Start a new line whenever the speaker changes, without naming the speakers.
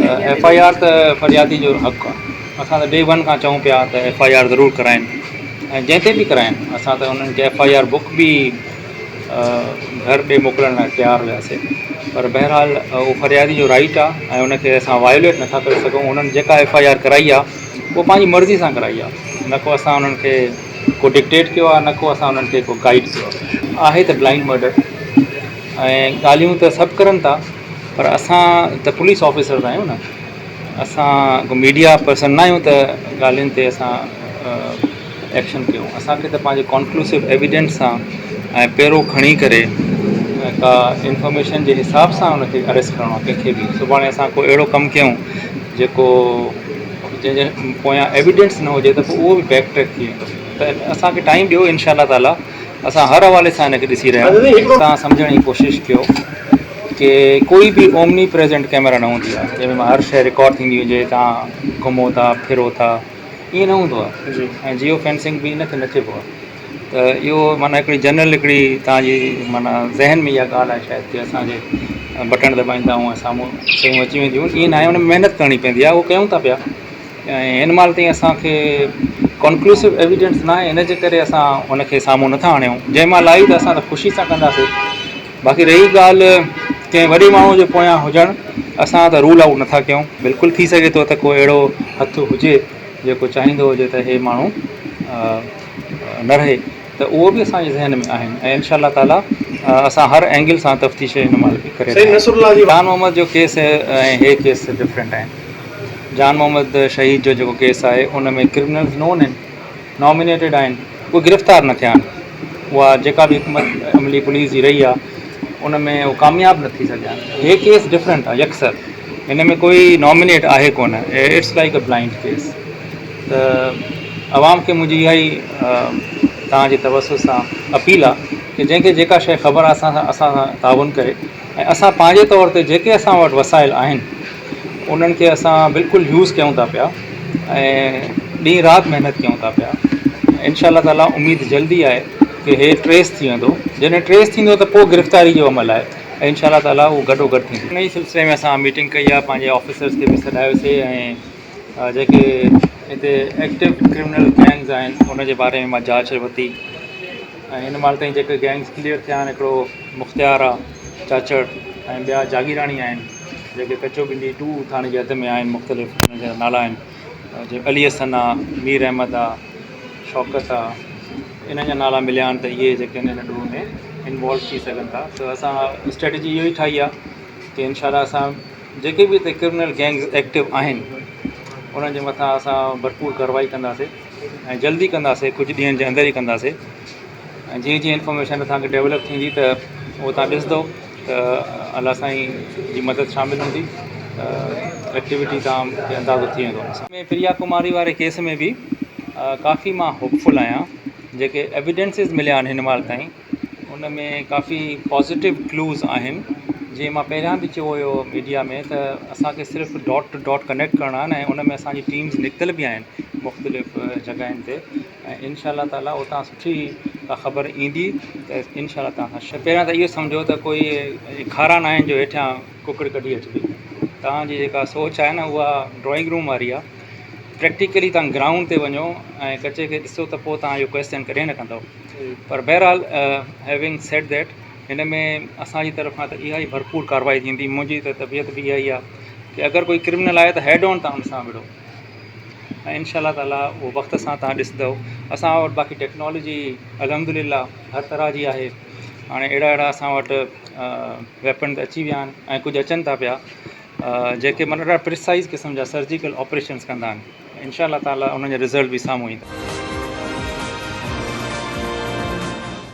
F I R ته فريادي جو حق آ اسان ته ڊي ون کان چئون پيا ته ايف I R ضرور ڪرائين ۽ جنهن تي به ڪرائين اسان ته انهن کي ايف I R book به گهر ڏي موڪلڻ لاء تيار هياسي پر بهرحال اهو فريادي جو رائيٽ آ ۽ ان کي اسان وايوليٽ نٿا ڪري سگهون انهن جيڪا ايف I R ڪرائي آ اهو پنهنجي مرضي سان ڪرائي آ نه ڪو اسان انهن کي ڪو ڊڪٽيٽ ڪيو آ نه ڪو اسان انهن کي ڪو گائيڊ ڪيو آ آهي ته بلائنڊ مرڊر ۽ ڳالهيون ته سڀ ڪرن ٿا پر اسان ته پوليس آفيسرز آهيون نه اسان ڪو ميڊيا پرسن نه آهيون ته ڳالهين تي اسان ايڪشن ڪيون اسانکي ته پنهنجي ڪنڪلوسو ايويڊنس سان ۽ پيرو کڻي ڪري ڪا انفارميشن جي حساب سان ان کي اريسٽ ڪرڻو آهي ڪنهن کي به سڀاڻي اسان ڪو اهڙو ڪم ڪيون جيڪو جنهن جي پويان ايويڊنس نه هجي ته پوء اهو به بيڪ ٽريڪ ٿي ويندو ته اسانکي ٽائيم ڏيو انشاء الله تعالي اسان هر حوالي سان هن کي ڏسي رهيا آهيون. توهان سمجهڻ جي ڪوشش ڪيو ڪي ڪوئي به اومني پريزنٽ ڪئميرا نه هوندي آهي جنهن ۾ هر شيء رڪارڊ ٿيندي هجي توهان گهمو ٿا ڦرو ٿا ائين نه هوندو آهي ۽ جيو فينسنگ به ان کي نه چئبو آهي ته اهو معنيٰ هڪڙي جنرل هڪڙي توهان جي معنيٰ ذهن ۾ اها ڳالهه آهي شايد ڪي اسان جي بٽڻ دٻائيندا آهيون ۽ سامهون شيون اچي وينديون آهن ائين نه آهي ان ۾ محنت ڪرڻي پوندي آهي اهو ڪيون ٿا پيا ۽ هن مهل تائين اسان کي ڪنڪلوسو ايويڊنس نه آهي ان جي ڪري اسان ان کي سامهون نٿا آڻيون جنهن مهل آئي ته اسان ته خوشي سان ڪنداسي باقي رهي ڳالهه ڪنهن وڏي ماڻهو جو پويان هجڻ اسان ته رول آئوٽ نٿا ڪيون بلڪل ٿي سگهي ٿو ته ڪو اهڙو هٿ هجي جيڪو چاهيندو هجي ته هي ماڻهو نه رهي ته اهو به اسان جي ذهن ۾ آهن ۽ انشاء الله تعالي اسان هر اينگل سان تفتيش هن مهل به ڪري رهيا آهيون. جان محمد جو ڪيس ۽ هي ڪيس ڊفرنٽ آهن. جان محمد شهيد جو جيڪو ڪيس آهي ان ۾ ڪرمنلز نون آهن، نامينيٽيڊ آهن، اهي گرفتار نه ٿيا آهن. اها جيڪا به حڪمت عملي پوليس جي رهي آهي ان ۾ اهو ڪامياب نه ٿي سگهيا آهن. هي ڪيس ڊفرنٽ آهي يڪسر هن ۾ ڪوئي نامينيٽ آهي ڪونه it's like a blind case. ته عوام کي منهنجي اها ئي توهان جي توسط سان اپيل آهي ڪي جنهن کي جيڪا شيء خبر آهي اسان سان اسان سان تعاون ڪري ۽ اسان پنهنجي طور تي جيڪي اسان وٽ وسائل آهن انهن کي اسان بلڪل يوز ڪيون ٿا پيا ۽ ڏينهن رات محنت ڪيون ٿا پيا انشاء الله تعالي اميد جلدي آهي ڪي هي ٽريس ٿي ويندو جڏهن ٽريس ٿيندو ته پوء گرفتاري جو عمل آهي ۽ انشاء الله تعالي اهو گڏو گڏ ٿيندو. ان ئي سلسلي ۾ اسان ميٽنگ ڪئي آهي پنهنجي آفيسرس کي به سڏايوسي ۽ جيڪي هتي ايڪٽو ڪرمنل گينگز آهن ان جي باري ۾ مان جاچ ورتي ۽ هن مهل تائين جيڪي گينگز ڪليئر ٿيا آهن هڪڙو مختيار آهي چاچڙ ۽ ٻيا جاگيراڻي آهن جيڪي ڪچو ٻنڊي ٽو ٿاڻي جي حد ۾ آهن مختلف انهن جا نالا آهن جي علي حسن آهي مير احمد آهي شوڪت آهي انهن جا نالا مليا آهن ته اهي جيڪي آهن هن ڏوهه ۾ انوالو ٿي سگهن ٿا ته اسان اسٽريٽجي اهو ئي ٺاهي آهي ڪي انشاء الله اسان جيڪي به هتي ڪرمنل گينگز ايڪٽو آهن انهن جي مٿان اسان ڀرپور ڪارروائي ڪنداسي ۽ جلدي ڪنداسي ڪجهه ڏينهن جي اندر ئي ڪنداسي ۽ جيئن جيئن انفارميشن اسانکي ڊيولپ ٿيندي ته اهو تان ڏسندو ته الله سائين جي مدد شامل هوندي ته ايڪٽيوٽي تان کي اندازو ٿي ويندو ان سان. ۾ پريا ڪماري واري ڪيس ۾ به ڪافي مان هوپ فل آهيان جيڪي ايويڊنسز مليا آهن هن مهل تائين ان ۾ ڪافي پازيٽو ڪلوز آهن جيئن مان پهريان به چيو هيو ميڊيا ۾ ته اسانکي صرف ڊاٽ ٽو ڊاٽ ڪنيڪٽ ڪرڻا آهن ۽ ان ۾ اسانجي ٽيمز نڪتل به آهن مختلف جڳهين تي ۽ انشاء الله تعاليٰ اتان سٺي ڪا خبر ايندي ته انشاء الله توهان کان پهريان ته اهو سمجهو ته ڪوئي کارا نه آهن جو هيٺيان ڪڪڙ ڪڍي اچبي توهان جي جيڪا سوچ آهي نه اها ڊرائنگ روم واري آهي پريڪٽيڪلي توهان گرائونڊ تي وڃو ۽ ڪچي کي ڏسو ته پوء توهان اهو ڪويسچن ڪڏهن نه ڪندؤ پر بهرحال هيونگ سيڊ that هن ۾ اسان جي طرف کان ته اها ئي ڀرپور ڪارروائي ٿيندي منهنجي ته طبيعت به اها ئي آهي ڪي اگر ڪوئي ڪرمنل آهي ته هيڊ آن تان ان سان وڙهو ۽ انشاء الله تعاليٰ اهو وقت سان تان ڏسندو اسان وٽ باقي ٽيڪنالاجي الحمد لله هر طرح جي آهي هاڻي اهڙا اهڙا اسان وٽ ويپن اچي ويا آهن ۽ ڪجهه اچن ٿا پيا جيڪي معنيٰ ڏاڍا پريسائز قسم جا سرجيڪل آپريشنس ڪندا آهن انشاء الله تعاليٰ انهن جا رزلٽ به سامهون ايندا.